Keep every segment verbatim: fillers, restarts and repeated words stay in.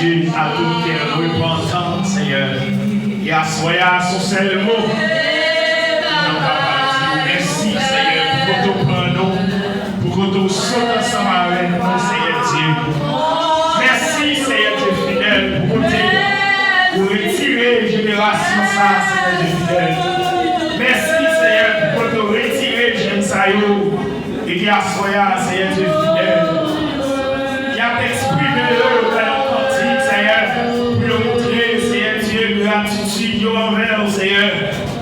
À tout kè repantan, Senyè. E aswè a, se yon sèl mo. Nou kapab di w mèsi, Senyè, pou kote w pran nou, pou kote w sot ansanm avèk nou, Senyè Dye. Mèsi, Senyè Dye fidèl, pou kote ou retire jenerasyon sa a, Senyè Dye fidèl. Mèsi, Senyè, pou kote ou retire jèn sa yo. E ke aswè a, Senyè Dye fidèl, y ap eksprime yo nan yon kantik, Senyè, pou yo montre, Senyè Dye, gratitid yo anvè w, Senyè.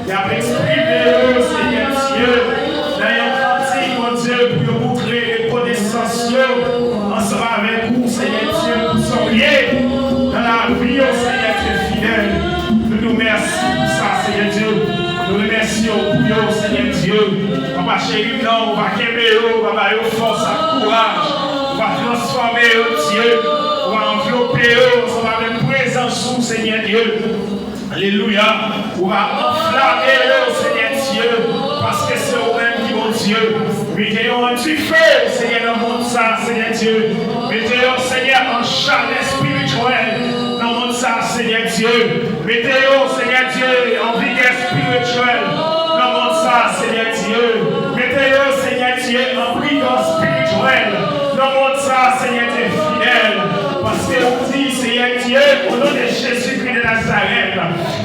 Y ap eksprime yo, Senyè Dye, nan yon kantik, Bondye, pou yo montre rekonesans yo ansanm avèk ou, Senyè Dye, pou sa w ye nan lavi yo, Senyè Dye fidèl. Nou di w mèsi pou sa, Senyè Dye. Nou remèsye w pou yo, Senyè Dye. Papa cheri m nan, ou va kenbe yo, ou va ba yo fòs ak kouraj. Ou va transfòme yo, Dye. Ou va anvlope yo ansanm avèk prezans ou, Senyè Dye. Alelouya. Ou va anflame yo, Senyè Dye, paske se ou menm ki Bondye. Mete yo an dife, Senyè, nan mond sa, Senyè Dye. Mete yo, Senyè, an chalè espirityèl nan mond sa, Senyè Dye. Mete yo, Senyè Dye, an vigè espirityèl nan mond sa, Senyè Dye. Mete yo, Senyè Dye, an prudence spirituelle nan mond sa, Senyè Dye fidèl. Paske ou di, Senyè Dye, au nom de Jésus-Christ de Nazareth,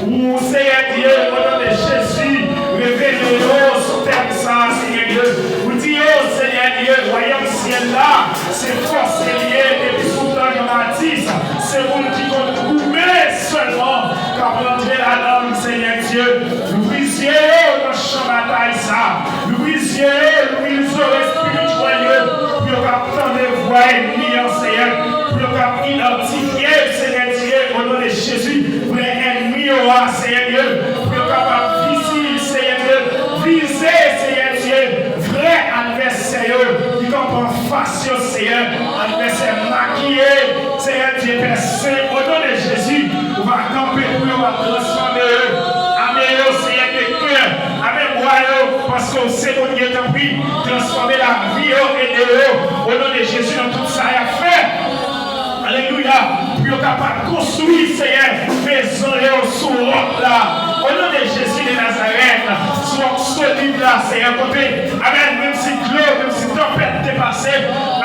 ou, Senyè Dye, au nom de Jésus, revele yo sou tèm sa, Senyè Dye. Ou di yo, Senyè Dye, wayòm syèl la, se fòs li ye, depi sou tan Jan Batis, se moun ki konn goumen sèlman k ap rantre ladan l, Senyè Dye. Louvri zye yo nan chan batay sa. Louvri zye yo, louvri zòrèy espirityèl yo, pou yo kab tande vwa ènmi an, Senyè, pou yo kab idantifye, Senyè Dye, o non de Jezi, vrè ènmi yo a, Senyè Dye, pou yo kapab vize, Senyè Dye, vize, Senyè Dye, vrè advèsè yo ki kanpe anfas yo, Senyè, advèsè makiye, Senyè Dye Pè Sen, o non de Jezi, ou va kanpe pou yo, w ap transfòme yo. Ame yo, Senyè, de kè, ame bwa yo, paske w se Bondye, tanpri, transfòme lavi yo, ede yo, o non de Jezi, nan tout sa y ap fè. Alelouya. Pou yo kapab konstwi, Senyè, mezon yo sou wòk la. O non de Jezi de Nazarèt, sou wòk solid la, Senyè, kote, amèn, menm si dlo, menm si tanpèt te pase,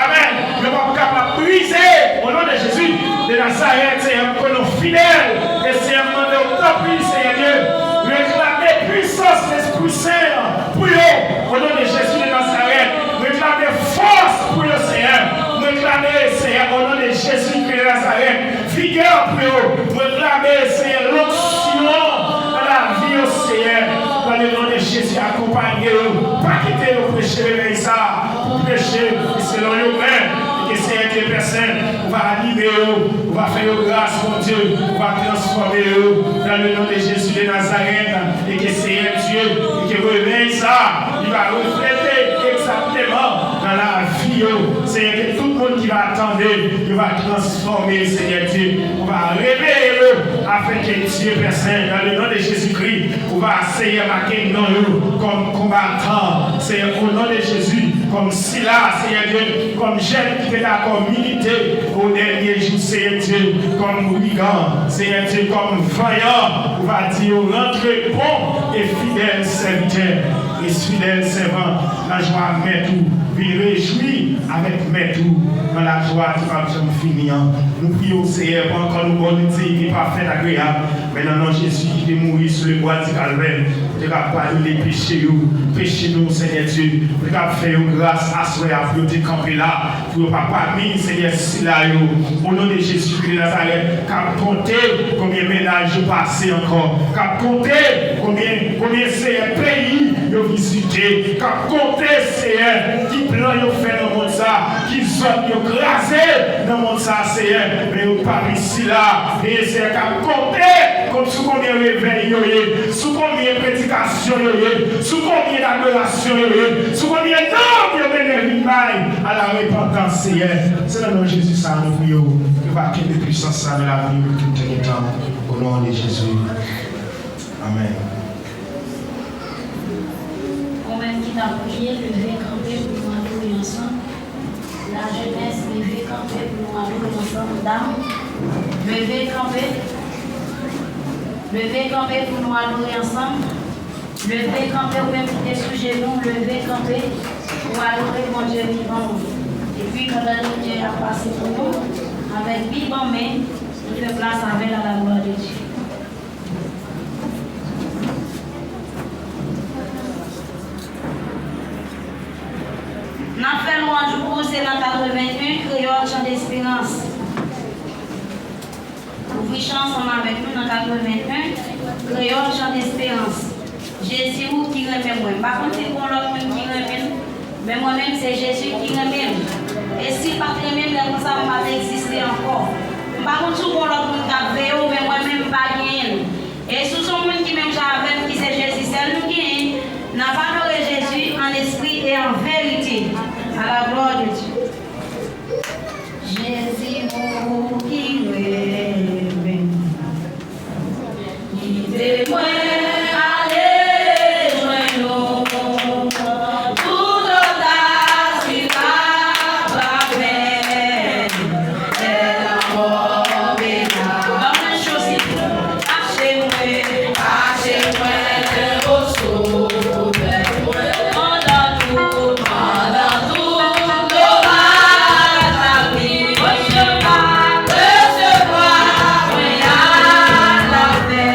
amèn, yo p ap kapab brize. O non de Jezi de Nazarèt, Senyè, m konnen w fidèl. E Senyè, m mande w, tanpri, Senyè Dye, reklame pwisans Lespri Sen an pou yo. O non de Jezi de Nazarèt, reklame fòs pou yo, Senyè. Reklame, Senyè, o non de Jezi de Nazarèt, vigè pou yo. Reklame, Senyè, lonksyon nan lavi yo, Senyè. Nan le non de Jezi, akonpanye yo. Pa kite yo preche revèy sa pou preche selon yo menm. E ke Senyè Dye Pè Sen, ou va anime yo, ou va fè yo gras, Bondye, ou va transfòme yo. Nan le non de Jezi de Nazarèt, e ke Senyè Dye, e ke revèy sa, li va reflete egzakteman nan lavi yo. Senyè, ke tout moun ki va tande, yo va transfòme, Senyè Dye. Ou va reveye yo, afin ke Dye Pè Sen, nan le non de Jezikri, ou va, Senyè, make non yo kòm konbatan. Senyè, o non de Jezi, kòm sila, Senyè Dye, kòm jèn ki te dakò milite o dènye jou, Senyè Dye, kòm brigan, Senyè Dye, kòm vanyan, ou va di yo rantre bon e fidèl sèvitè e fidèl sèvant nan jwa mèt ou. Vin rejwi avèk mèt ou nan lajwa ki p ap janm fini an. Nou priye w, Senyè, pou ankò nou ba w yon dinyite pafèt, agreyab. Men nan non Jezi ki te mouri sou le bwa di Kalvè, pou te kab padone peche yo, peche nou, Senyè Dye, pou te kab fè yo gras aswè a, pou yo te kanpe la, pou yo pa pami, Senyè, sila yo, o non de Jezikri de Nazarèt, k ap konte konbyen mennaj yo pase ankò, k ap konte konbyen, konbyen, Senyè, peyi yo vizite, k ap konte, Senyè, ki plan yo fè nan mond sa, ki zòn yo kraze nan mond sa, Senyè, men yo pami sila, e Senyè, k ap konte kon-, sou konbyen revèy yo ye, sou konbyen predikasyon yo ye, sou konbyen adorasyon yo ye, sou konbyen nanm yo mennen vin bay a la repantans, Senyè. Se nan non Jezi sa nou priye w. Ke w va kenbe pwisans sa nan lavi yo pou tout tan etan. O non de Jezi. Amèn. Ou menm ki t ap priye, leve kanpe pou nou adore ansanm. Lajenès, leve kanpe pou nou adore ansanm. Dam, Leve kanpe. Leve kanpe pou nou adore ansanm. Leve kanpe, ou menm ki te sou jenou, leve kanpe pou adore Bondye vivan an. Epi pandan limyè a ap pase pou nou, avèk Bib an men, nou fè plas avè l à la gloire de Dieu. N ap fè lwanj ou pou se nan katrevenn en Kreyòl Chan Desperans. Ouvri chan ansanm avèk nou nan katrevenn en Kreyòl Chan Desperans. Jezi, ou ki renmen mwen. M pa konn si gon lòt moun ki renmen m, men mwen menm se Jezi ki renmen m. E si l pa t renmen m, lè konsa m pa t egziste ankò. M pa konn si gon lòt moun k ap veye w, men mwen menm m pa genyen l. E si w se yon moun ki menm jan avè m, ki se Jezi sèl nou genyen, n ap adore Jezi en esprit et en vérité. À la gloire de Dieu. Jezi, ou ki renmen m, kite mwen ale jwenn ou. Tout otaj ki pa pa pèmèt lè lanmò vin la. Ban mwen cho, silvouplè. Kache mwen, kache mwen, o Sovè mwen. Pandan tout, pandan tout oraj la vin, resevwa, resevwa mwen a la pè.